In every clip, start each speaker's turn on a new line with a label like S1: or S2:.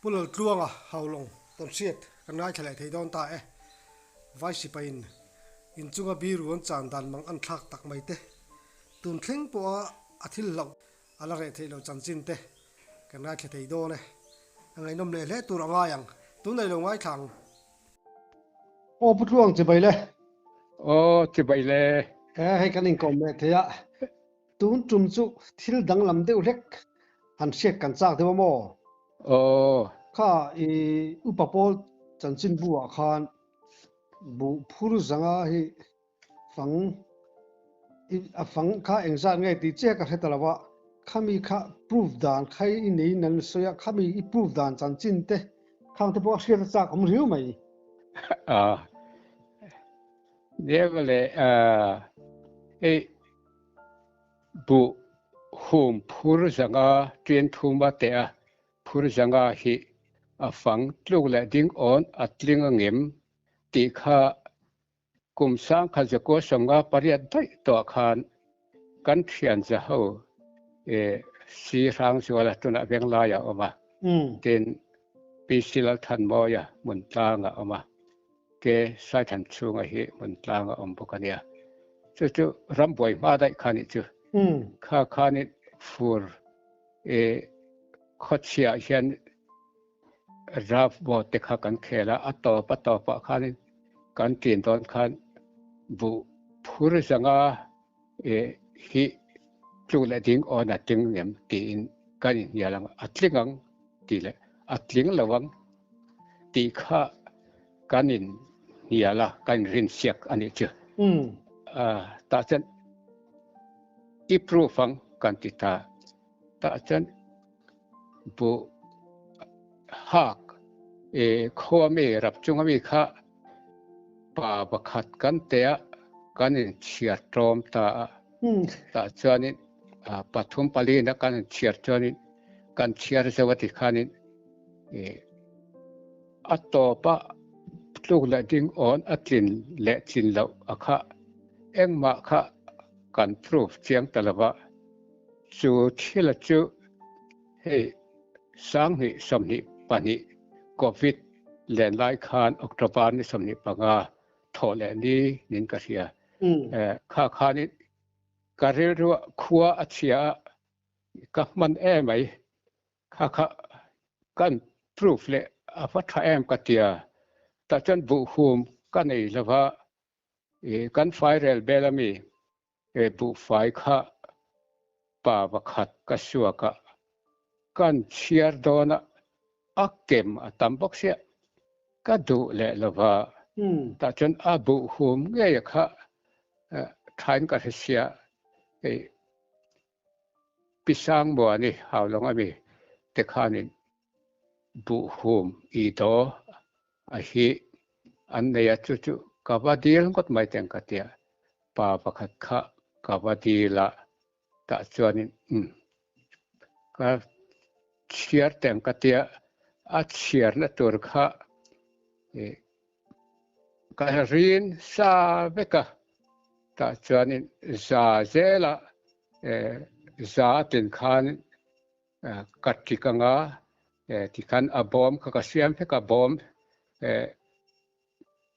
S1: Pu Laltluanga Haulawng tawnhriat kan ngaithla leh thei dawn ta e. Vai sipaiin inchunga biru an chan dan mang an thlak tak mai te, tun thleng pawha a thil hlauh a la reh theih loh chanchin te kan ngaithla thei dawn e. A ngaihnawm leh hle tur a ngai ang, tunei lo ngaithla ang. Aw Pu Tluang chibai le.
S2: Aw chibai le.
S1: E hei kan inkawm leh thei a, tun tum chu thil danglam deuh hlek han hriat kan chak deuh a maw?
S2: Aw.
S1: Kha i upa pawl chanchinbu ah khan buh phur zanga hi Fang i a fang kha engzat nge tih chiah ka hre ta lo a, khami kha proof dan kha i neiin an sawi a, khami i proof dan chanchin te khang te pawh a hriat a chak awm riau mai.
S2: A nia vale hei buh hum phur zanga ṭian thuma teh a phur zanga hi a fang tluk leh ding awn a tling angem tih kha Kum sangkhat zakua 58 daih tawh khan kan thian zaho si Hrangzuala tunah Venglaiah a awm a, tin PC Lalthanmawia Hmuntlangah a awm a, ke Saithanchhunga hi Hmuntlangah a awm bawk a nia. Chu chu rambuai hma daih kha nih chu. Kha khanin fur khawchhiah hian Rough boat te kha kan khel a, a tawp a tawpah khanin kan ṭin dawn khan buh phur zanga hi tluk leh ding awn a tling ngem tiin kan inhnial ang, a tling ang tih leh a tling lo ang tih kha kan inhnial a, kan inrinsiak a nih chu. Tah chuan i proof ang kan ti ta, tah chuan Buh hak i khua mi rap chunga mi kha pa pakhat kan teh a, kan inchhiar tlawm ta a. Tah chuanin pathum palina kan inchhiar chuanin kan chhiar zo a ti khanin a tawpa tluk leh ding awn a tlin leh tlin loh a kha engmah kha kan proof chiang ta lo va. Chu thila chu hei 2022 Covid len lai khan October ni 25 thawh leh ni nin ka hria. Kha khanin ka rilru khua a chhia a, ka hman em mai. Kha kha kan proof leh a va tha em ka tia. Tah chuan buhhum ka nei lova, kan fairel bel ami He buhfai kha pa pakhat ka suak a, kan chhiar dawn a, a kem a tam bawk sia, ka duh leh lo va, tah chuan a buh hum ngei a kha thain ka hre sia, hei Pi Sangmuani Haulawng ami te khanin buh hum i daw a hi an nei a, chu chu ka va dil ngawt mai teng ka tia, pa pakhat kha ka va dil a, tah chuanin umm ka chhiar teng ka tia, a chhiarna tur kha ih ka rin sa vek a, tah chuanin za zela za a tlin khan Ka tik anga tikhan a bawm kha ka siam vek a, bawm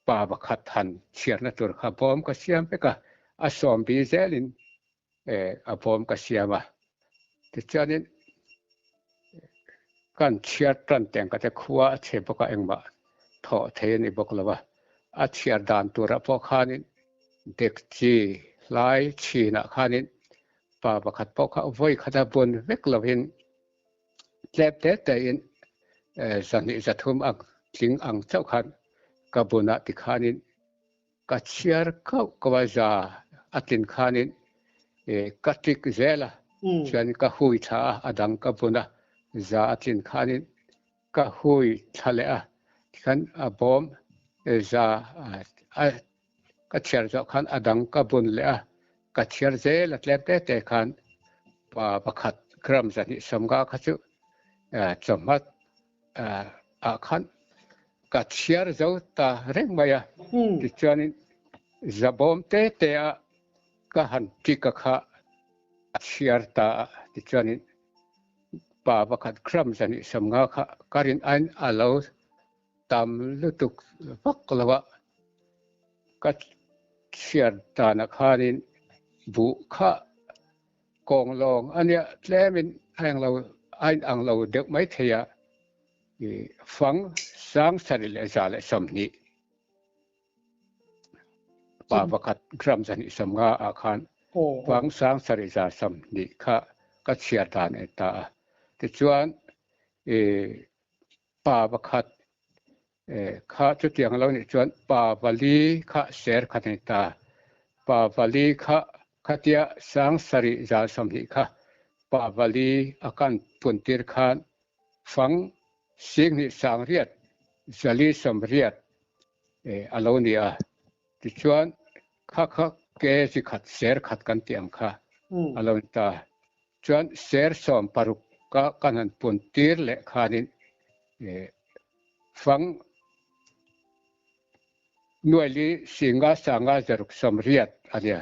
S2: pa pakhat han chhiarna tur kha bawm ka siam vek a, a sawm bi zelin a bawm ka siam a. Tichuanin kan chhiar tan teng ka te khua a chhe bawk a, engmah thawh thei a ni bawk lo a, a chhiar dan turah pawh khanin dekchi hlai chhinah khanin Pa pakhat pawh kha vawi khat a bun vek lovin tlep te te in zahnih zathum ang tling ang chauh khan ka bunah tikhanin ka chhiar kauh kauh a, za a tlin khanin ka tlik zel a, chuan ka hui thla a, a dang ka bun a, za a tlin khanin ka hui thla leh a, tikhan a bawm za a ka chhiar zawh khan a dang ka bun leh a, ka chhiar zel a tlem te te khan pa pakhat gram 250 kha chu chawhma ah khan ka chhiar zo ta reng mai a. Tichuanin zabawm te te a ka han tika kha a chhiar ta a, tichuanin. Pa pakhat gram zahnih sawmnga kha ka rin aiin a lo tam lutuk vak lo a, ka chhiar danah khanin buh kha kawng lawng a nia tlemin a englo a inang lo deuh mai thei a, fang sang sarih leh za leh 20 pa pakhat gram 250 ah khan fang sang sarih za 20 kha ka chhiar dan a ni ta a. Tichuan pa pakhat kha chutiang lo nih chuan pa vali kha ser khat a ni ta. Pa vali kha khatia sang sarih za 20 kha pa vali a kan puntir khan fang 10,000 8 zali 80 a lo ni a. Tichuan kha kha kg khat ser khat kan tih ang kha a lo ni ta. Chuan ser 16 ka kan han pun tir leh khanin fang nuaili 500 500 zaruk 80 a nia.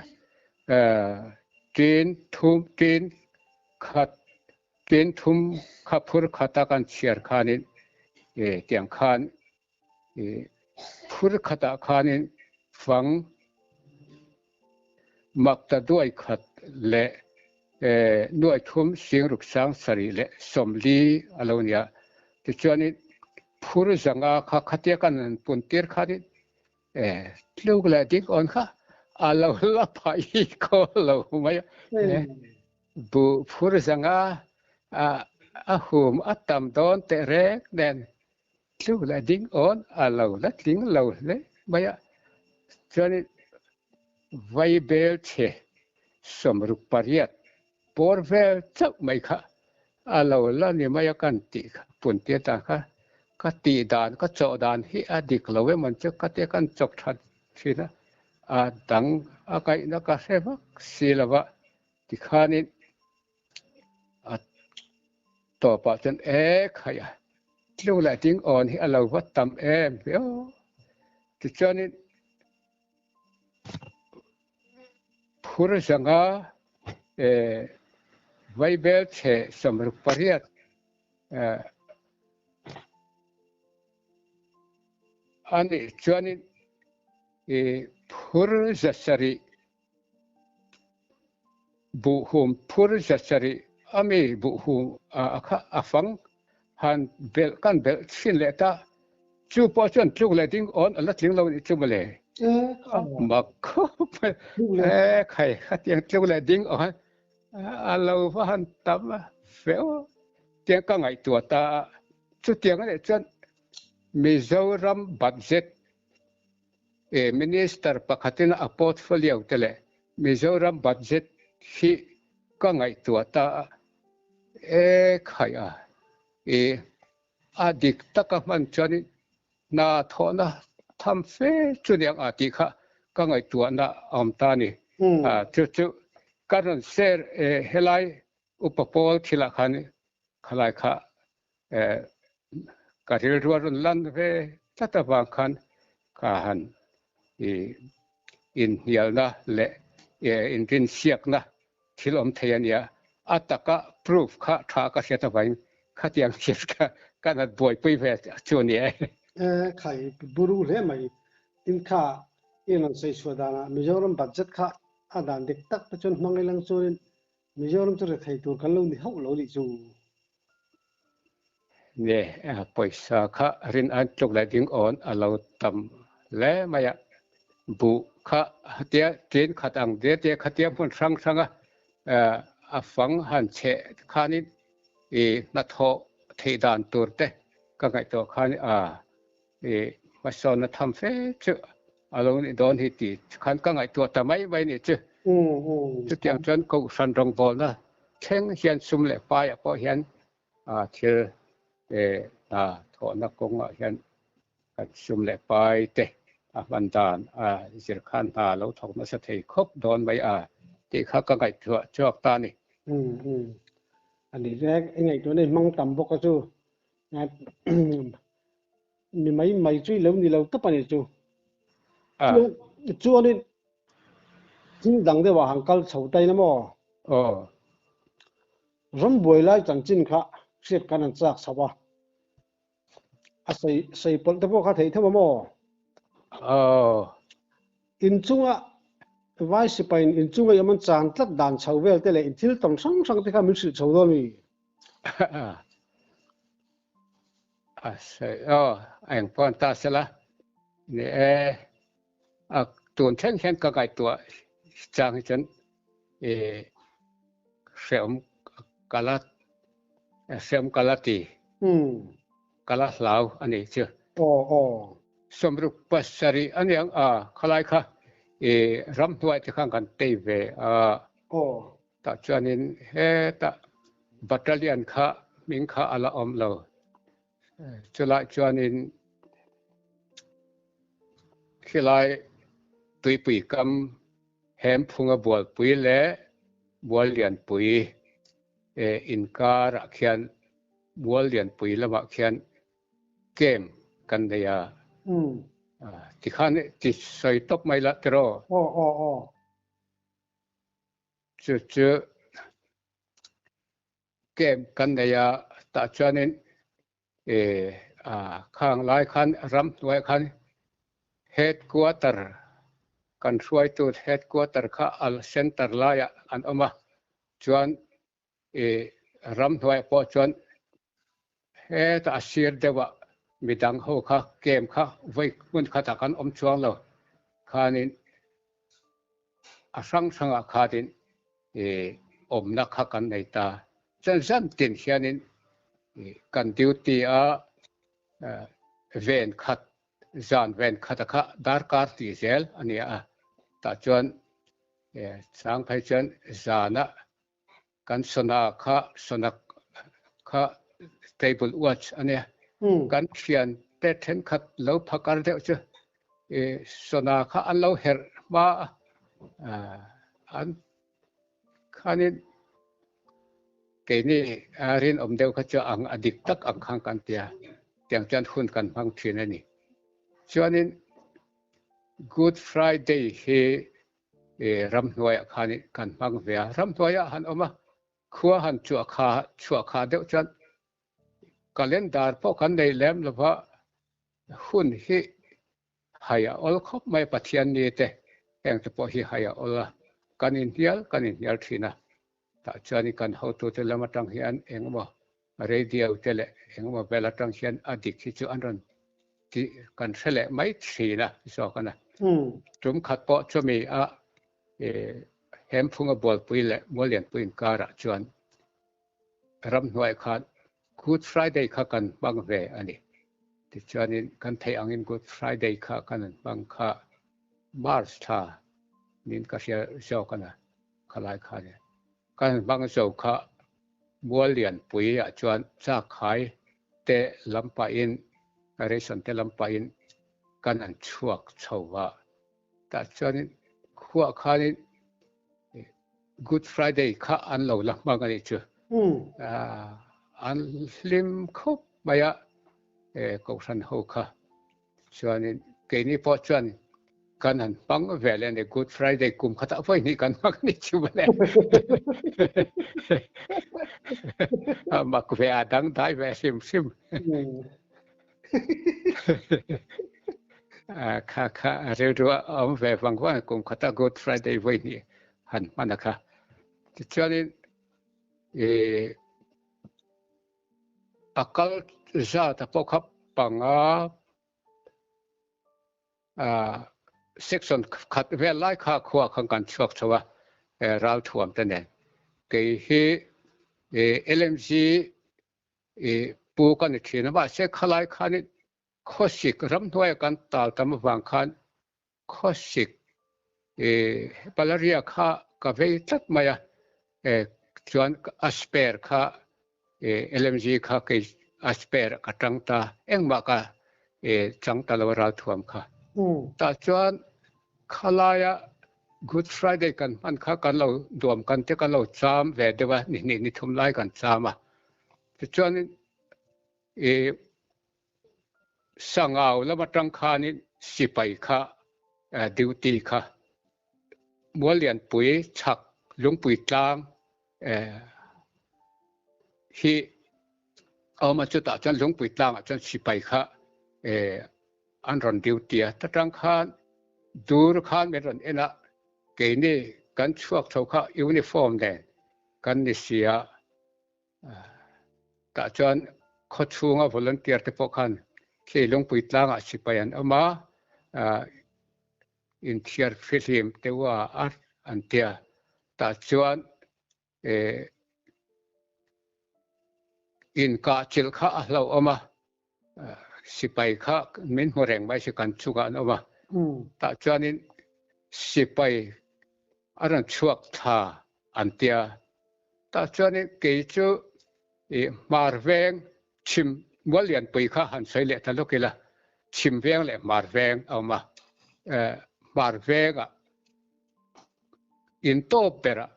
S2: Tin thum tin khat tin thum kha phur khata kan chhiar khanin tiang khan phur khatah khanin fang makta duai khat leh nuai thum 60 7 leh 40 a lo nia. Tichuanin phur zanga kha khatia kan han pun tir khanin tluk leh ding awn kha a lo la phah khaw lo mai a. Buh phur zanga a hum a tam dawn teh reng nen Tluk leh ding awn a lo la tling lo hle mai a, chuanin Vaibel chhe 68 pawr vel chauh mai kha a lo la ni mai a kan tih kha puntir dan kha ka tih dan ka chawh dan hi a dik lo em ang chu ka tia kan chawk that thin a, a dang a kaihna ka hre vak si lo va tikhanin A tawpah chuan e khaih a, tluk leh ding awn hi a lo va tam em viau. Tichuanin phur zanga e vaibel chhe 68 e a nih chuanin e phur 700 Buhhum phur 700 ami buhhum a kha a fang han belh kan belh thin leh ta chu pawh chuan tluk leh ding awn a la tling lo nih chu mawle. Mak khawp mai e khai khatiang tluk leh ding awn a lo va han tam a feu tiang ka ngaihtuah ta a chutiang a nih chuan Mizoram budget Minister pakhatin a portfolio te leh Mizoram budget hi ka ngaihtuah ta a, e khaih a, i a dik taka hman chuanin hna thawhna tham fe chu niang a tih kha ka ngaihtuahna a awm ta a ni. Chu chu ka rawn share helai upa pawl thilah khan khalai kha Ka rilru a rawn lan ve tlat avang khan ka han inhnialna leh inrinsiakna thil awm thei a nia. A taka proof kha tha ka hriat avangin khatiang thil kha ka nat buaipui ve chu a ni e.
S1: Khai buru hle mai. Tin kha i rawn sawi chhuah danah Mizoram budget kha a dan dik tak te chuan hmang ilang chuanin Mizoram chu rethei tur kan lo ni hauh lo nih chu.
S2: Nge pawisa kha rin an tluk leh ding awn a lo tam hle mai a, buh kha tia tin khat ang diat diat khatia hmun hrang hrang a a fang han cheh khanin i hnathawh theih dan tur te ka ngaihtuah khan a I hmasawnna tham fe chu a lo nih dawn hi tih khan ka ngaihtuah ta mai mai nih chu. Chutiang chuan Kohhran rawngbawlna thleng hian sum leh paiah pawh hian thil hna thawhna kawngah hian kan sum leh pai te a hman dan a zir khan hna lo thawk nasa thei khawp dawn mai a tih kha ka ngaihtuah chhuak ta a ni.
S1: A ni vek, i ngaihtuahna i hmang tam bawk a chu. Mi mai mai chu i lo ni lo tawp a ni chu. Chuanin thil dang deuh ah han kal chho ta ila maw?
S2: Aw.
S1: Rambuai lai chanchin kha. Hriat kan han chak chho a. A sei sei pawlh te pawh kha theih theuh a maw?
S2: Aw.
S1: Inchunga vai sipain inchunga i awm an chan tlat dan chho vel te leh in thil tawng hrang hrang te kha min hrilh chho dawn mi?
S2: A sei aw a eng pawh an ta sela ni e a tun thleng hian ka ngaihtuah chang hi chuan i hreawm ka la hreawm ka la ti ka la hlau a nih chu.
S1: Aw aw.
S2: Sawmruk pasarih a niang a khalai kha i ramhnuai te khan kan tei ve a.
S1: Aw.
S2: Tah chuanin hetah battalion kha hming kha a la awm lo. Chulai chuanin khilai tuipui kam Hemphunga Bualpui leh Muallianpui inkarah khian Muallianpui lamah khian camp kan nei a. Tikhan ti sawi tawp mai lah tiraw?
S1: Aw aw aw.
S2: Chu chu camp kan nei a, tah chuanin khang lai khan ramhnuaiah khan headquarter kan hruaitu headquarter kha a center laiah an awm a, chuan ramhnuaiah pawh chuan hetah a sir deuhah midang ho kha camp kha vawi hmun khatah kan awm chuang lo khanin A hrang hrangah khatin awmna kha kan nei ta. Chuan zan tin hianin kan duty a ven khat, zan ven khata kha darkar tih zel a ni a. Tah chuan chang phei chuan zana kan sona kha sona kha table watch a nia. Kan thian te thenkhat lo phakar deuh chu sona kha an lo herh hma a, an khanin keini rinawm deuh kha chu ang a dik tak ang khan kan tia tiang chuan hun kan hmang thin a ni. Chuanin Good Friday hi ramhnuaiah khan kan hmang ve a, ramhnuaiah han awm a, khua han chhuah kha chhuah kha deuh chuan calendar pawh kan nei lem lo va, hun hi hai a awl khawp mai a, Pathian ni te heng te pawh hi hai a awl a, kan inhnial kan inhnial thin a, tah chuan kan hotute lam atang hian engemaw Radio te leh engemaw vel atang hian a dik hi chu an rawn tih kan hre leh mai thin a zawk a na. Tum khat pawh chumi a Hemphunga Bualpui leh Muallianpui inkarah chuan ramhnuai khan Good Friday kha kan hmang ve a ni. Tichuanin kan theih angin Good Friday kha kan han hmang kha March thla niin ka hria zawk a na khalai khan. Kan han hmang zo kha Muallianpui ah chuan Chakhai te lam pahin, ration te lam pahin kan han chhuak chho va. Tah chuanin khuah khanin Good Friday kha an lo la hmang a nih chu. An hlim khawp mai a, Kohhran ho kha. Chuanin keini pawh chuan kan han hmang ve leh a ni, Good Friday kum khatah vawi hnih kan hmang a ni chu mawle. A mak ve a dangdai ve hrim hrim. Kha kha rilru a awm ve vang vang kum khata Good Friday vawi hnih han hman a kha. Tichuanin i A kal zat a pawh kha panga section khat vel lai kha khua khan kan chhuak chho a ralthuam te nen. Kei hi LMG pu ka ni thin a mahse khalai khanin khawsik ramhnuaia kan tal tam avang khan Khawsik, I malaria kha ka vei tlat mai a, chuan a spare kha LMG kha kei a spare ka tang ta, engmah ka chang ta lo a ralthuam kha. Tah chuan khalaia Good Friday kan hman kha kan lo duam kan te kan lo cham ve deuh a, ni hnih ni thum lai kan cham a. Tichuanin I Sangau lam atang khanin sipai kha duty kha Muallianpui chhak Lungpui tlang hi A awm a, chutah chuan Lungpui tlangah chuan sipai kha an rawn duty a, ta tang khan dur khan min rawn en a, keini kan chhuak tho kha uniform nen kan ni si a, tah chuan khaw chhunga volunteer te pawh khan khi Lungpui tlangah sipai an awm a, inthiar fihlim deuh a an tia, tah chuan Inkah chilh kha a hlauhawm a, sipai kha min hmu reng mai si kan chungah an awm a, tah chuanin sipai a rawn chhuak thla an tia, tah chuanin kei chu hmar veng chhim mual lianpui kha han sawi leh ta lawk ila, chhim veng leh hmar veng a awm a, hmar vengah in tawp berah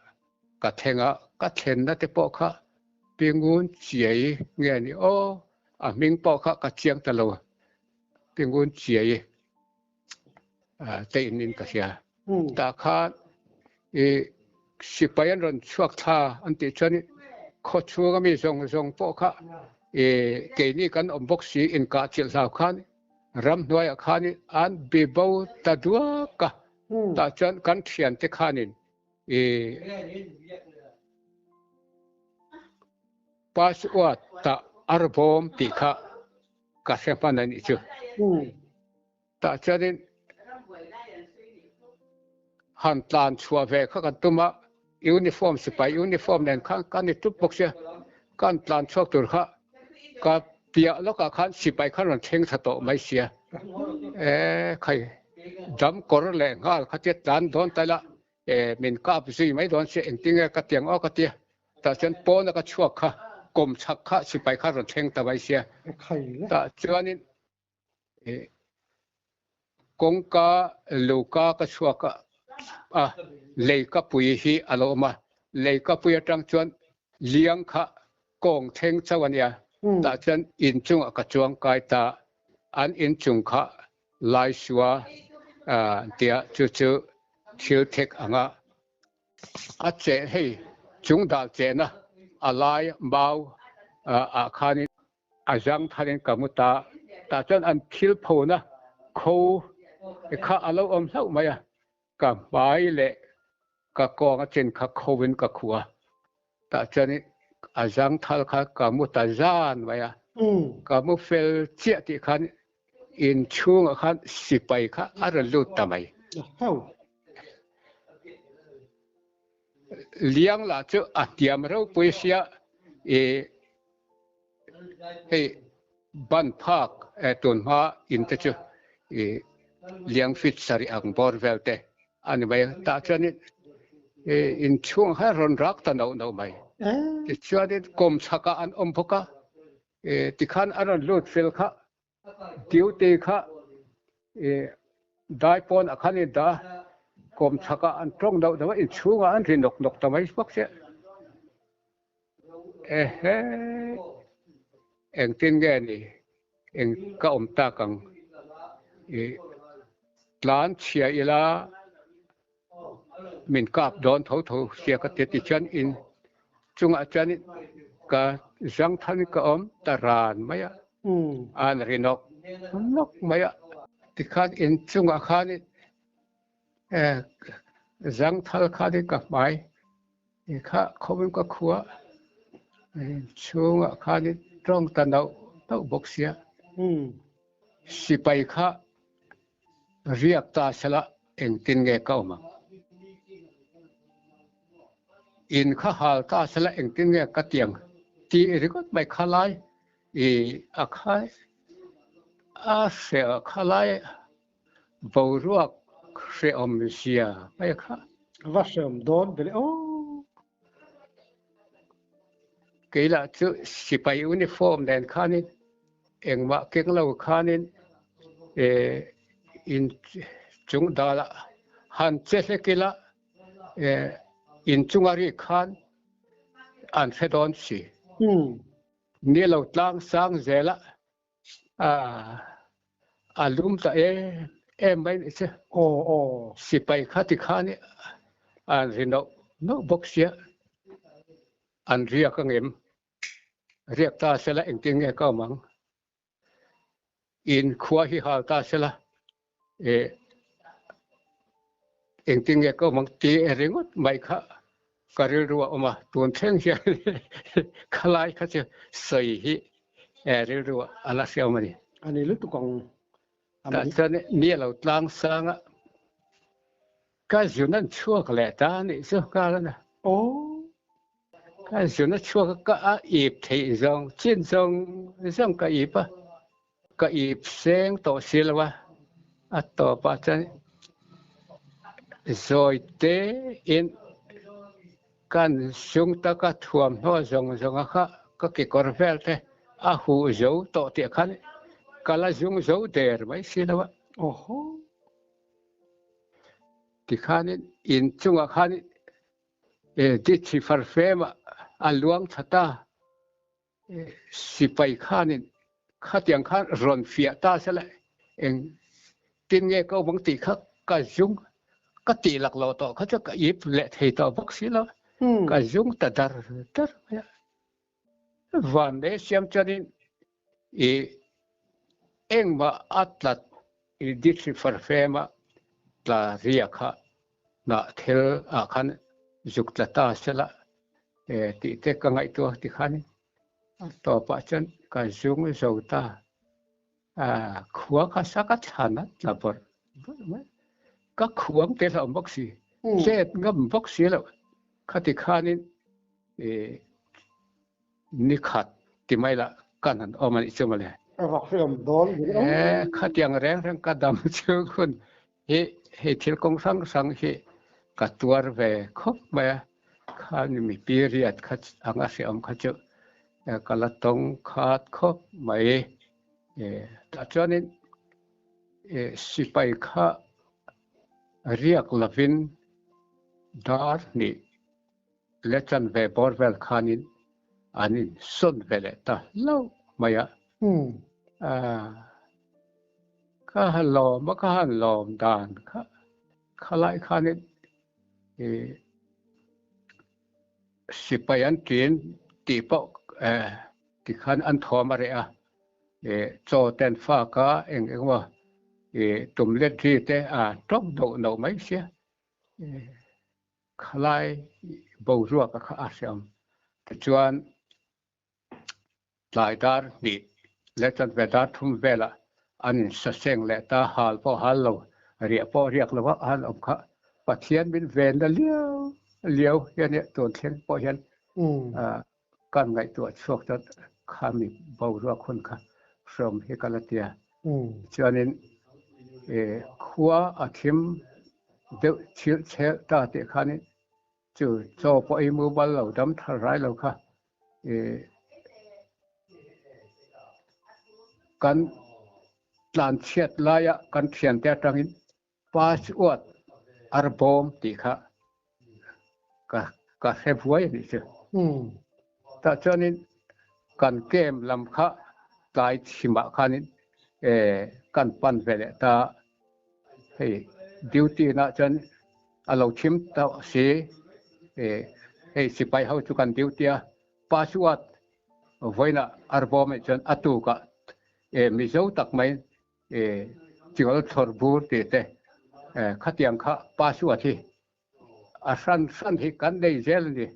S2: ka thleng a, ka thlenna te pawh kha Pingun Chiai nge a ni aw, a hming pawh kha ka chiang ta lo, Pingun Chiai te in in ka hria. Tah khan i sipai an rawn chhuak thla an tih chuan khaw chhunga mi zawng zawng pawh kha i keini kan awm bawk si inkah chilh hlau khan ramhnuaiah khan an bi bo ta duak a, tah chuan kan thiante khanin I password tah arbawm tih kha ka hre hman a nih chu. Tah chuanin han tlan chhuah ve kha kan tum a, uniform sipai uniform nen khan kan ni tup bawk sia, kan tlan chhuak tur kha ka piah lawkah khan sipai khan rawn thleng thla tawh mai sia. E khai dam kawr leh nghal kha tia tlan dawn ta ila E min kap zui mai dawn sia engtinge ka tiang aw ka tia tah chuan pawna ka chhuak kha kawm chhak kha sipai kha rawn thleng ta mai sia tah chuanin e kawngka luka ka chhuak a a leikapui hi a lo awm a leikapui atang chuan liang kha kawng thleng chauh a nia tah chuan inchungah ka chuang kai ta an inchung kha Laisua tia chu chu thil thek anga a cheh hei chung dal chehna a lai mau ah khanin a zang tharin ka mu ta tah chuan an thil phona kho kha a lo awm hlauh mai a ka hmai leh ka kawng a chin kha kho in ka khuh a tah chuan a zang thal kha ka mu ta zan mai a ka mu fel chiah tih khan in chhungah khan sipai kha a rawn lut ta mai. Liang lah chu a hniam ropui sia i hei ban phak tun hma in te chu i liang fit sarih ang bawr vel te a ni mai a tah chuanin i inchhungah khan rawn rak ta noh noh mai tichuanin kawm chhakah an awm bawk a tikhan a rawn lut fel kha duty kha i dai pawnah khan in dah a kawm chhakah an tawng deuh deuh a inchhungah an ri nawk nawk ta mai bawk sia. Ehe, engtin nge ni eng ka awm tak ang i tlan chhia ila min kap dawn tho tho sia ka ti tichuan in chungah chuan ka zang than ka awm ta ran mai a, an ri nawk nawk mai a, tikhan in chungah khan zang thal khan ka hmai I kha khawm ka khua chhungah khanin tawng ta nauh nauh bawk sia. Sipai kha riak ta sela engtin nge ka awm ang? In kha hal ta sela engtin nge ka ti ang? Tih ringawt mai kha lai i a khai a hreh kha lai Boruak hrehawm zia mai kha.
S1: Va hrehawm dawn ve le aw.
S2: Kei lah chu sipai uniform nen khanin engmah keng lo khanin in chung dalah han che hlek ila in chunga rik khan an hre dawn si. Ni lo tlang sang zela A lum ta em em mai nih chu.
S1: Aw aw.
S2: Sipai kha ti khan i an ri noh noh bawk sia, an riak angem? Riak ta sela engtin nge ka awm ang? In khua hi hal ta sela eh engtin nge ka awm ang ti ringawt mai kha ka rilru a awm a, tun thleng hian khalai kha chu sawi hi eh rilru a la hriam a ni.
S1: A ni lutuk ang.
S2: Tah chuan ni a lo tlang sang a, ka zun an chhuak leh ta a nih chu nghal a na.
S1: Aw.
S2: Ka zun a chhuak a, ka a ip theih zawng chin zawng zawng ka ip a, ka ip seng tawh si lo a, a tawpah chuan zawi te in kan sung taka thuamhnaw zawng zawng a kha ka kekawr vel te a huh zo tawh tih khan ka la zung zo der mai si lo a.
S1: Awhaw.
S2: Tikhanin inchungah khan Ditchhi farfem a luang tha ta. Sipai khanin khatiang khan rawn fiah ta se le eng tin nge ka awm ang tih kha ka zung ka tih lak loh tawh kha chu ka ip leh thei tawh bawk si lo. Ka zung ta dar dar mai a. Van leh siam chuanin i engmah a tlat i ditchhi farfem a tla ria kha hnah thil ah khan zuk tla ta sela tih te ka ngaihtuah ti khan a tawpah chuan ka zung zo ta a khua kha sa ka thlan a tla bawrh bawrh mai ka khuang te hlauh bawk si chet ngam bawk si loh khati khanin Ni khat ti mai lah kan han awm a nih chu mawle.
S1: A vak hriam dawn
S2: ni lo. E khatiang reng reng ka dam chu hun hi hei thil kawng hrang hrang hi ka tuar ve khawp mai a. Kha ni mi period kha ang a hriam kha chu ka la tawng khat khawp mai. E tah chuanin e sipai kha riak lovin dar hnih Le chanve bawr vel khanin an insawn ve leh ta hlauh mai a. Ka han lawm a, ka han lawm dan kha khalai khanin sipai an ṭin tih pawh tikhan an thawm a reh a, chaw te an fak a, eng eng emaw tum let ri te a tawk deuh noh mai sia. Khalai boruak a kha a hriam. Tichuan, tlai dar hnih leh chanve dar thum velah an insaseng leh ta, hal pawh hal lo, riah pawh riak lo a han awm kha. Pathian min venna liau liau hian e tun thleng pawh hian kan ngaihtuah chhuak chuan khami boruak hun kha hrawm hi ka la ti a. Chuanin khua a thim deuh chhilh chhelh ta tih khanin chu chaw pawh i mu bal lo dam thar rai lo kha kan tlanchhiat laia kan thiante atangin Password arbawm tih kha ka ka hre vuai a nih chu. Tah chuanin kan camp lam kha tlai chhimah khanin kan pan ve leh ta hei duty nah chuan a lo chhim tawh si hei sipai ho chu kan duty a password vawiinah arbawm ah chuan a tukah Mizo tak mai Chial thlawr bur tih te khatiang kha password hi a hran hran hi kan nei zel a ni.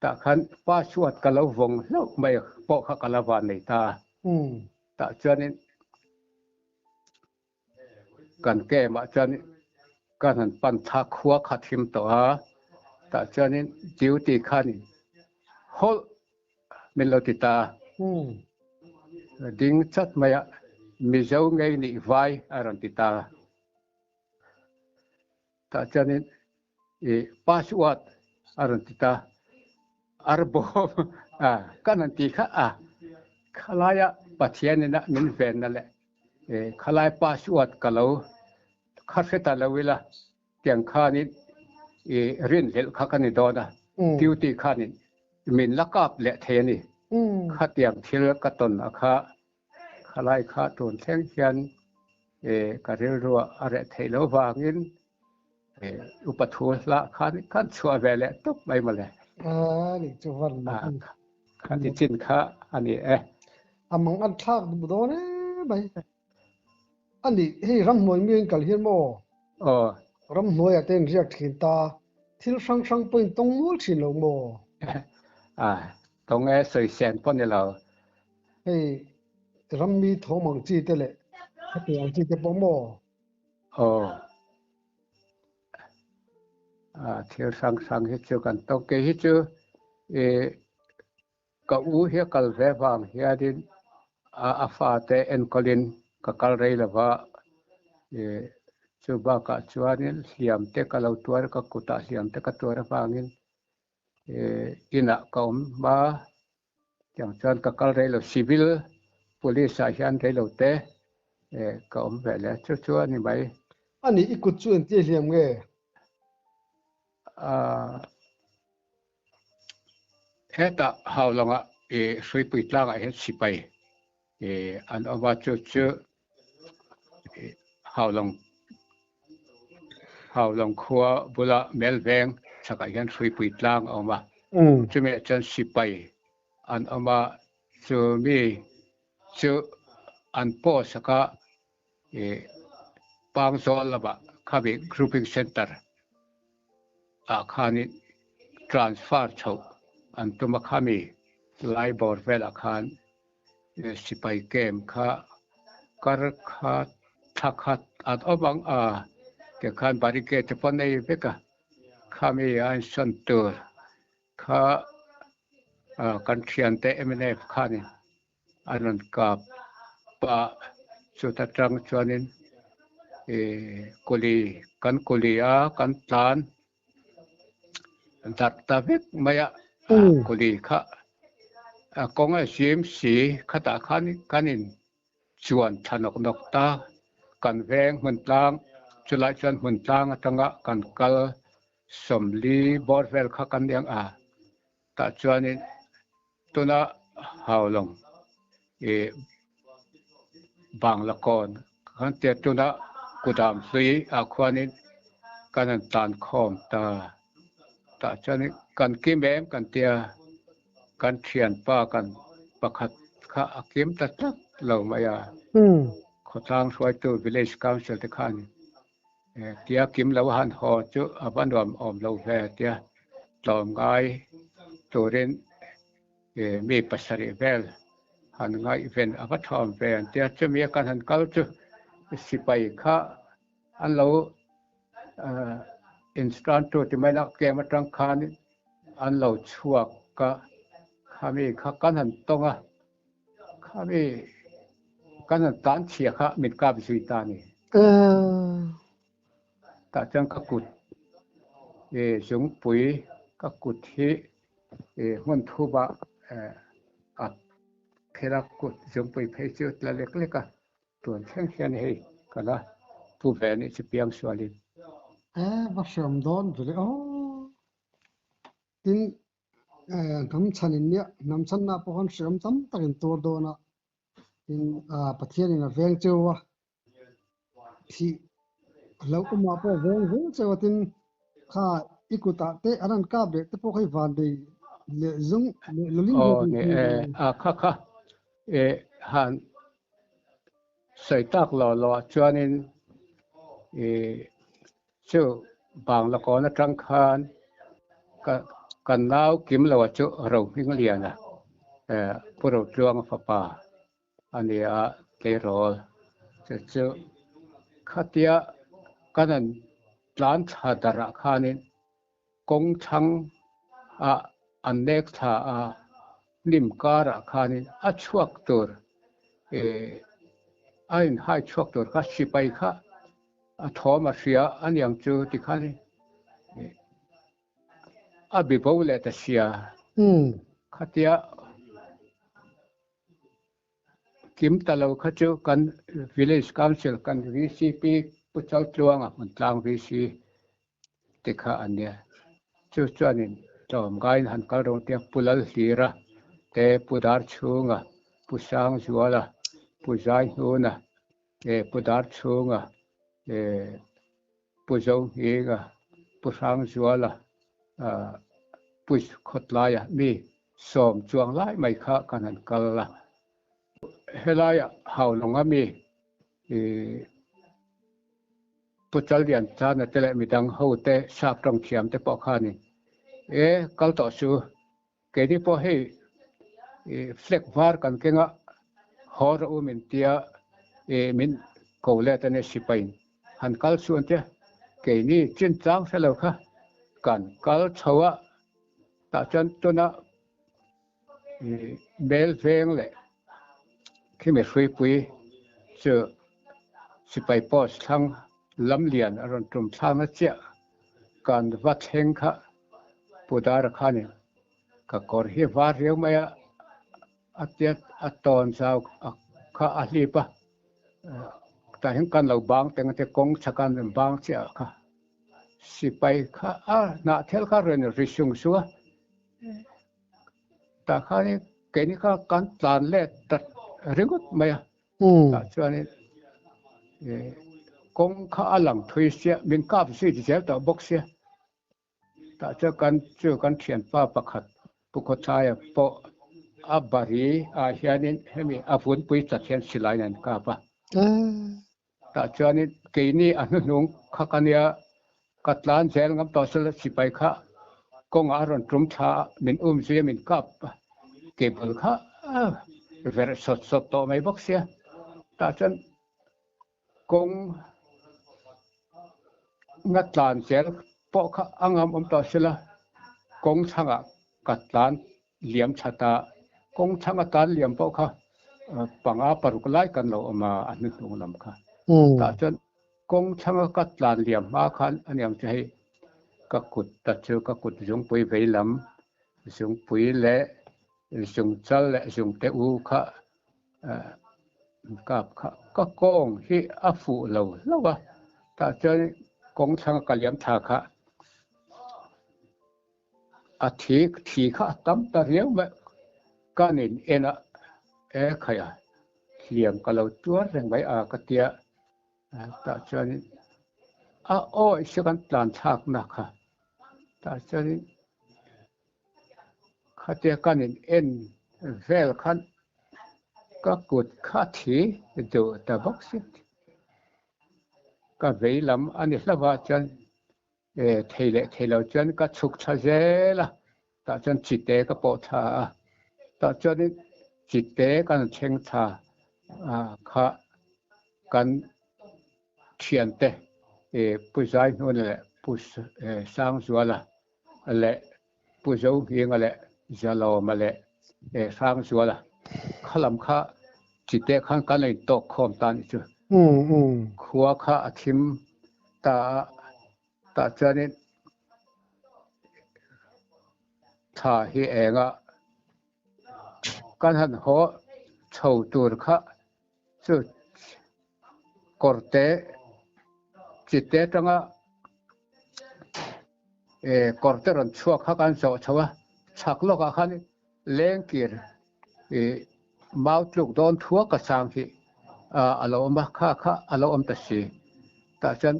S2: Tah khan password ka lo vawng hlauh mai pawh kha ka la van nei ta a. Tah chuanin kan camp ah chuan kan han pan thla khua kha thim tawh a, tah chuanin duty khanin hawlh min lo ti ta a. Ding chat mai a, Mizo ngei nih vai a rawn ti ta a. Tah chuanin i password a rawn ti ta, arbawm a kan han ti kha a, khalaia Pathianin a min venna leh khalai password ka lo kha hre ta lo ila tiang khanin i rinhlelh kha ka ni dawn a, duty khanin min la kap leh thei a ni. Khatiang thil ka tawn a kha Khalai kha tun thleng hian ka rilruah a reh theih lo vangin upa thu hlah khan kan chhuah ve leh tawp mai mawle.
S1: A nih chu van mak a ni.
S2: Khati chin kha a ni e.
S1: A mang an thlak duh dawn em mai. A nih, hei ramhnuai mi in kal hian maw?
S2: Aw.
S1: Ramhnuaiah te in riak thin ta, thil hrang hrang pawh in tawng nual thin lo maw?
S2: A, tawng e, sawi sen pawh ni lo.
S1: Hei rammi thawm ang chi te leh hetiang ang chi te pawh maw?
S2: Aw. A, thil hrang hrang hi chu kan tawng. Kei hi chu i ka u hi a kal ve vang hianin a fate enkawlin ka kal rei lo va, i chu bakah chuanin hliam te ka lo tuar, ka kutah hliam te ka tuar avangin i inah ka awm a, tiang chuan ka kal rei lo. Civil Police ah hian rei lo te ka awm ve leh a, chu chu a ni mai.
S1: A nih i kut chu engtia hliam nge?
S2: Hetah Haulawngah i hruipui tlangah hian sipai i an awm a, chu chu Haulawng Haulawng khua bula Melveng chhakah hian hruipui tlang a awm a, chumi ah chuan sipai an awm a, chumi chu an post aka i Pangzawl lamah khami Grouping Centre ah khanin transfer chhoh an tum a, khami lai bawr velah khan sipai camp kha kar kha thla khat an awm ang a, tikhan barricade te pawh nei vek a, khami a insawn tur kha kan thiante mnf khanin an rawn kap a, chuta tang chuanin ih kuli kan kuli a kan tlan darh ta vek mai a, kuli kha a kawng a zim si khatah khan kan in chuan thla nawk nawk ta, kan veng hmun tlang chulai chuan hmun tlang atanga kan kal 40 bawr vel kha kan eng a tah chuanin Tuna Haulawng i Bangla kawn kan tia tuna kudam hlui ah khuanin kan han tan khawm ta. Tah chuan kan kim em kan tia kan thianpa kan pakhat kha a kim ta tlat lo mai a. Khawtlang hruaitu Village Council te khan tia kim lo han haw chu a va nuam awm lo ve tia tlawmngai turin mi pasarih vel han ngaihven a va thawm ve an tia. Chumi a kan han kal chu sipai kha an lo instran tu ti mai la kem atang khan an lo chhuak a, khami kha kan han tawng a. Khami kan han tan chhia kha min kap zui ta a ni. Tah chuan ka kut i zungpui ka kut hi i hmun thup ah a phel a, kut zungpui phei chu tla lek lek a, tun thleng hian hei ka la pu ve a nih chu piangsualin.
S1: E va hriam dawn ve le aw. Tin, Hnam chhan in nia, hnam chhanna pawh khan hriam tam tak in tuar dawn a, tin Pathian in a veng cheu a, thih hlauh awmah pawh a veng zel cheu a, tin kha i kutah te an han kap leh te pawh kha i van nei leh zung leh lawlin
S2: Aw ni e, a kha kha e han sawi tak lo lo ah chuanin i Chu Bangla kawn atang khan ka kan nau kim lo a chu Rohmingliana Pu Rotluanga fapa a ni a, tleirawl chu chu khatia kan han tlan thla darh ah khanin kawng chhang ah an nek thla a, hnim karah khanin a chhuak tur a inhai chhuak tur kha sipai kha A thawm a hria a niang chu tikhan a bi bo leh ta sia. Khatia kim ta lo kha chu kan Village Council kan VCP Pu Chaltluanga Hmuntlang VC te kha a nia. Chu chuanin tlawmngaiin han kal reng tia Pu Lalhlira te, Pu Darchhunga, Pu Sangzuala, Pu Zaihnuna, Pu Darchhunga, Pu Zohminga, Pu Hrangzuala, Pu Khawtlaia mi Sawm chuang lai mai kha kan han kal a. Helaia Haulawng ami Pu Challian Chana te leh midang ho te sap tawng thiam te pawh khanin e kal tawh su, keini pawh hei flag var kan keng a, haw rawh u min tia min ko let a nia sipaiin han kal su an tia, keini chinchang hre lo kha kan kal chho a. Tah chuan tuna bel veng leh khimi hruipui chu sipai post thlang lam lian a rawn tum thlangna chiah kan va thleng kha Pu Dara khanin ka kawr hi var riau mai a, a tia a tawn zau kha a hlip a, tah hian kan lo bang teng a tia kawng chhaka an rawn bang chiah kha. Sipai kha a hnahthel kha rawn ri sung sung a, tah khanin keini kha kan tlan let ta ringawt mai a, tah chuanin kawng kha a lang thui sia, min kap zui zel tawh bawk sia, tah chuan kan chu kan thianpa pakhat Pu Khawthaia pawh a bari ah hianin hemi a vunpui chat hian silaiin an kap a. Tah chuanin keini a hnuhnung kha ka nia, ka tlan zel ngam tawh sela sipai kha kawngah a rawn tum thla a, min um zui a min kap cable kha a verh sawt sawt tawh mai bawk sia. Tah chuan kawng nga tlan zel pawh kha a ngam awm tawh sela kawng chhangah ka tlan liam that a, kawng chhang atan liam pawh kha panga paruk lai kan lo awm a, a hnuhnung lam kha. Tah chuan kawng chhanga ka tlan liam hma khan a niang chu hei ka kut ta chu ka kut zungpui vei lam zungpui leh zungchal leh zungte u kha kap kha ka kawng hi a fuh lo hlauh a, tah chuan kawng chhanga ka liam thla kha A thi thi kha a tam ta riau mai. Kan in en a, e khaih a, hliam ka lo tuar reng mai a ka tia. Tah chuanin a awi se kan tlan thlakna kha. Tah chuanin khatia kan in en vel khan ka kut kha a thi duh ta bawk si. Ka vei lam a ni hlauh a chuan E, thei leh thei lo chuan ka chhuk tha zel a, tah chuan chite ka pawh tha a, tah chuanin chite kan thleng tha a kha kan thiante e Pu Zaihnuna leh Pu Sangzuala leh Pu Zohminga leh Zalawma leh Hrangzuala kha lam kha chite khan kan lo intawk khawm ta anih chu. Khua kha a thim ta a, tah chuanin thla hi eng a, kan han haw chho tur kha chu kawrte chite atanga kawrte rawn chhuak kha kan zawh chho a, chhak lawkah khan lengkir mau tluk dawn thuak a sang hi a lo awm a, kha kha a lo awm ta si. Tah chuan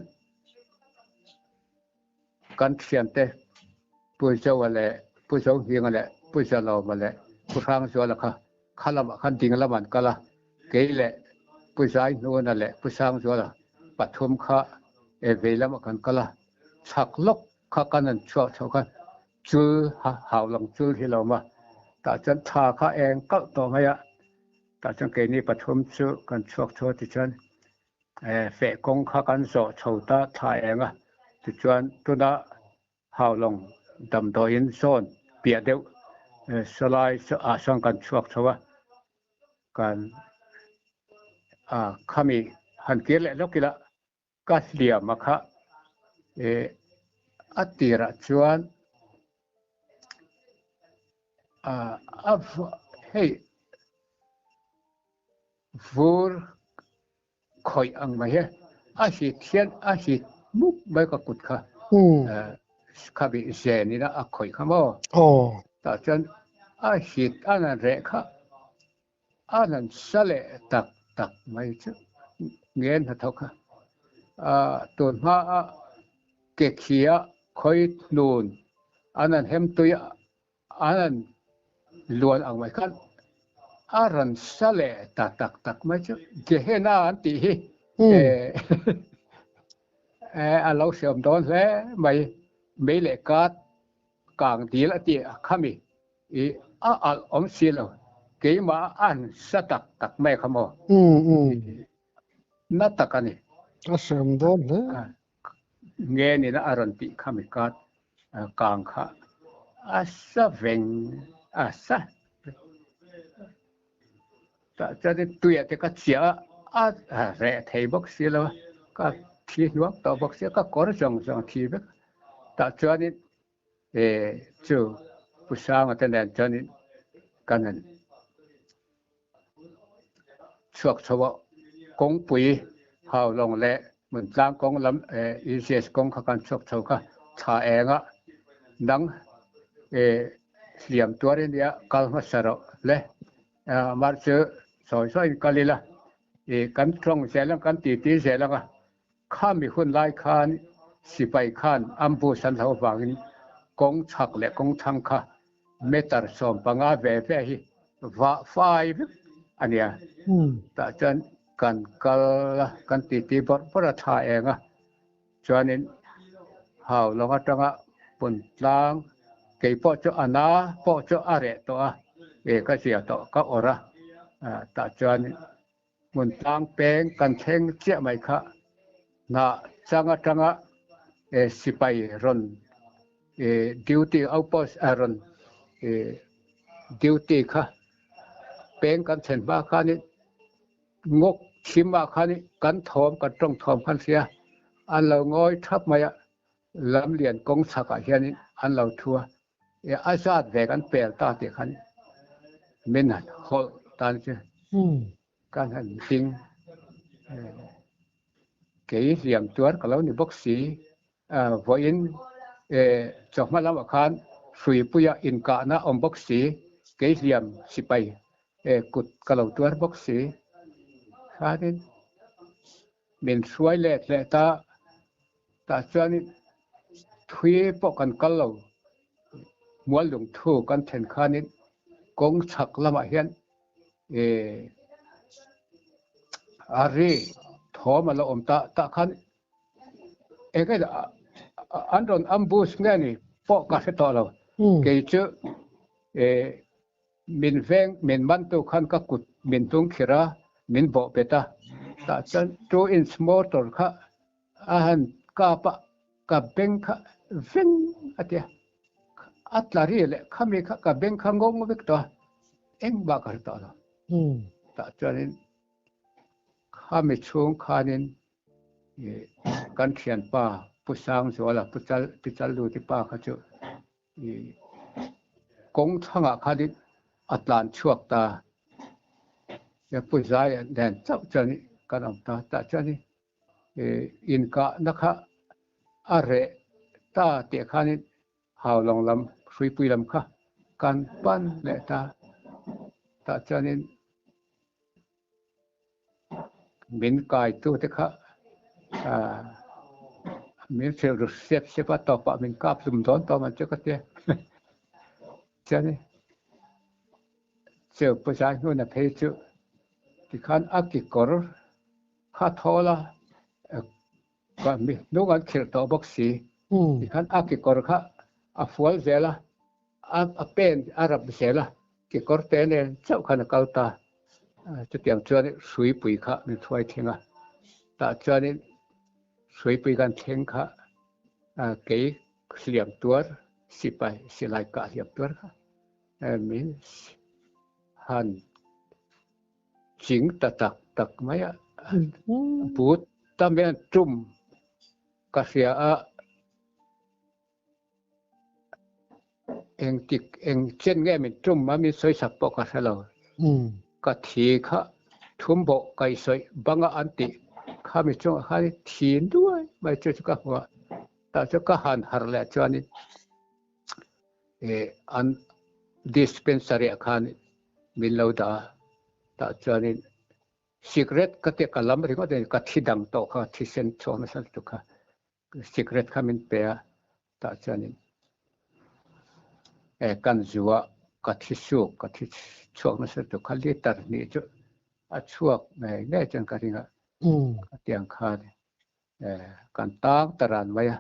S2: Kan thiante Pu Zoa leh Pu Zohminga leh Pu Zalawma leh Pu Hrangzuala kha kha lamah khan ding lamah an kal a, kei leh Pu Zaihnuna leh Pu Sangzuala pathum kha e vei lamah kan kal a, chhak lawk kha kan han chhuak chhoh khan chul hau lang chul hi lo awm a, tah chuan tha kha eng kalh tawh mai a, tah chuan keini pathum chu kan chhuak chho a tichuan Feh kawng kha kan zawh chho ta thla eng a, tichuan tuna Haulawng damdawiin zawn piah deuh sawlai ah sawn kan chhuak chho a, kan khami han kir leh lawk ila ka hliam a kha a tirah chuan hei Vur khawih ang mai he, a hit hian a hit mup mai ka kut kha. Kha bih zen ina a khawih kha maw? Tah chuan a hit a nan reh kha a nan sa leh tak tak mai chu ngen hnathawk kha. Tun hma a ke khi a khawi hnun a nan hem tui a an. luan ang mai khan a rawn sa leh ta tak tak mai chu Gehenna an tih hi a lo hriam dawn hle mai. Mei leh kat kang dil a tih khami i a alh awm si lo keimah a an sa tak tak mai kha maw na tak a ni.
S1: A hriam dawn hle.
S2: Nge nina a rawn tih khami kat kang kha a sa veng a sa Tah chuanin tuiah te ka chiah a, a reh thei bawk si lo a, ka thi hnuak tawh bawk si a, ka kawr zawng zawng a thi vek a. Tah chuanin eh chu Pu Sanga te nen chuanin kan han chhuak chho a, kawngpui Haulawng leh Hmuntlang kawng lam eh ECS kawng kha kan chhuak chho kha thla eng a, nang eh hliam tuar i nia kal hmasa rawh le. Amah chu sawi sawiin kal ila, ih kan tawng zel ang, kan titi zel ang a, khami hun lai khan sipai khan ambush an hlo avangin kawng chhak leh kawng thlang kha meter 15 ve ve hi vah fai vek a nia. Tah chuan kan kal a, kan titi bawrh bawrh a tha eng a, Chuanin hau lawng atanga pun tlang kei pawh chu a na pawh chu a reh tawh a, e ka zia tawh ka awrh a, tah chuan hmun tlang peng kan thleng chiah mai kha hnah chang atanga e sipai rawn e duty outpost a rawn e duty kha peng kan thlen hma khanin Ngawk thim ah khan kan thawm kan tawng thawm khan hria an lo ngawi thap mai a, lamlian kawng chhak ah hianin an lo thu a, e a zat ve kan pel ta tih khan min han hawlh tan chu kan han ding kei hliam tuar ka lo ni bawk si vawiin e chawhma lamah khan hruipuia inkahna awm bawk si kei hliam sipai E kut ka lo tuar bawk si. Khanin min hruai let leh ta, tah chuanin thui pawh kan kal lo. Muallung thu kan thlen khanin kawng chhak lamah hian e a ri thawm a lo awm ta, tah khan eng nge an rawn ambush nge ni pawh ka hre tawh lo. Kei chu e Min veng, min mantu khan ka kut min tung khirh a, min bawh bet a. Tah chuan 2 inch motor kha a han kap a, ka beng kha veng a ti a. A tla ri leh khami kha ka beng kha ngawng vek tawh a, engmah ka hre tawh lo. Tah chuanin khami chhung khanin kan thianpa Pu Sangzuala, Pu Chal, Pi Challuti pa kha chu Kawng chhangah khanin a tlan chhuak ta. Pu Zai nen chauh chuan kan awm ta. Tah chuan inkahna kha a reh ta tih khanin Haulawng lam, Hruipui lam kha kan pan leh ta. Tah chuanin Min kaitute kha min hrilh ru sep sep a, tawpah min kap hlum dawn tawh man chu ka tia. Chuan chu Pu Zaihnuna phei chu tikhan a kekawr kha thawl a, mi hnung an khirh tawh bawk si, tikhan a kekawr kha a fual zel a, A pen a rap zel a, kekawr te nen chauh khan a kal ta. Chutiang chuan hruipui kha min hruai thleng a, tah chuanin hruipui kan thleng kha kei hliam tuar sipai silai kah hliam tuar kha min han ching ta tak tak mai a, but ta mai an tum ka hria a. Engtik eng chen nge min tum a min sawi sak pawh ka hre lo. Ka thi kha thum bawh kaih sawi banga an tih kha mi chungah khan thi nuai mai chu chu ka hmu a, tah chu ka han harh leh chuanin eh an dispensary ah khan min lo dah a, tah chuanin cigarette ka tia ka lam ringawt a ni, ka thi dang tawh kha thisen chhuak nasa lutuk kha. Cigarette kha min pe a, tah chuanin eh kan zu a. Ka thi suk, ka thi chhuak nasa lutuk kha liter hnih chu a chhuak ngei ngei chuan ka ring a, khatiang khan kan tang ta ran mai a,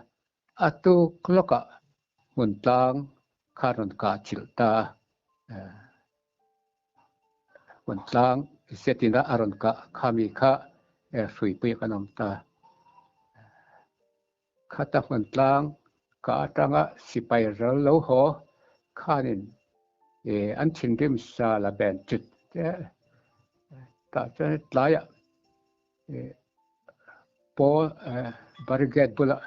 S2: a tuk lawkah hmun tlang kha rawn kah chilh ta a, hmun tlang zetin a rawn kah khami kha hruipui kan awm ta. Khata hmun tlang ka atanga sipai ral lo haw khanin an thinrim sa la ben chut tah chuan tlaiah pawl barricade bulah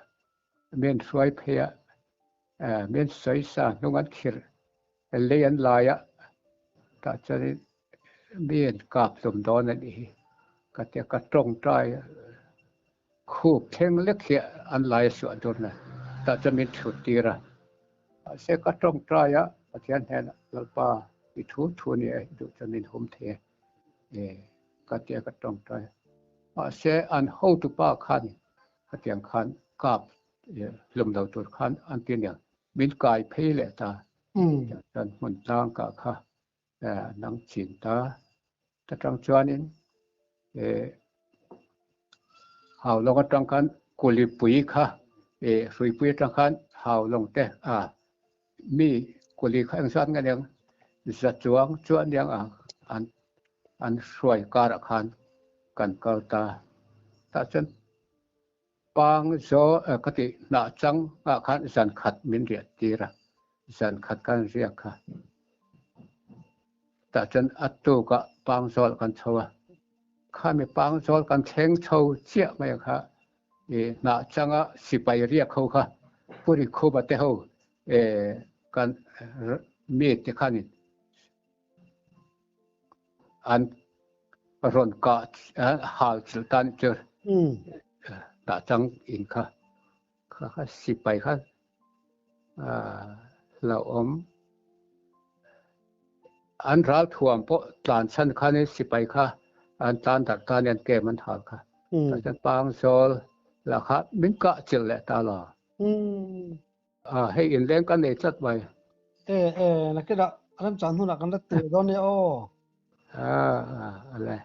S2: min hruai phei a, min sawi sa hnung an khirh lei an lai a, tah chuanin mi an kap hlum dawn a nih hi ka tia ka tawngtai khup thleng lek hi an lai a suah dur na tah chuan min thut tir a, mahse ka tawngtai a Pathian hnenah Lalpa i thu thu a ni e duh chuan min hum thei e ka tia ka tawngtai a, mahse an hotupa khan khatiang khan kap hlum lo tur khan an ti aniang min kai phei leh ta chuan hmun tlang kah kha nang chin ta ta tang chuanin hau lawng atang khan kulipui kha hruipui atang khan hau lawng te a mi kuli kha eng zat nge aniang za chuang chu aniang a an an hruai karah khan kan kal ta tah chuan Pang zaw ka tih hnah chang ah khan zan khat min riah tir a, zan khat khan riak kha. Tah chuan a tuk ah pang zawl kan chho a, khami pang zawl kan thleng chho chiah mai ang kha i hnah changa sipai riak ho kha Puri Khuba te ho kan mi te khanin an rawn kah hal chilh ta nih chu tah chang in kha kha kha sipai kha hlauhawm an ral thuam pawh tlan chhan khanin sipai kha an tlan darh ta nia an kem an hal kha tah chuan pang zawl lah kha min kah chilh leh ta lo. Hei inleng ka nei tlat mai.
S1: E, e, nakinah remchang hnunah kan la tir dawn nia aw.
S2: A, a le.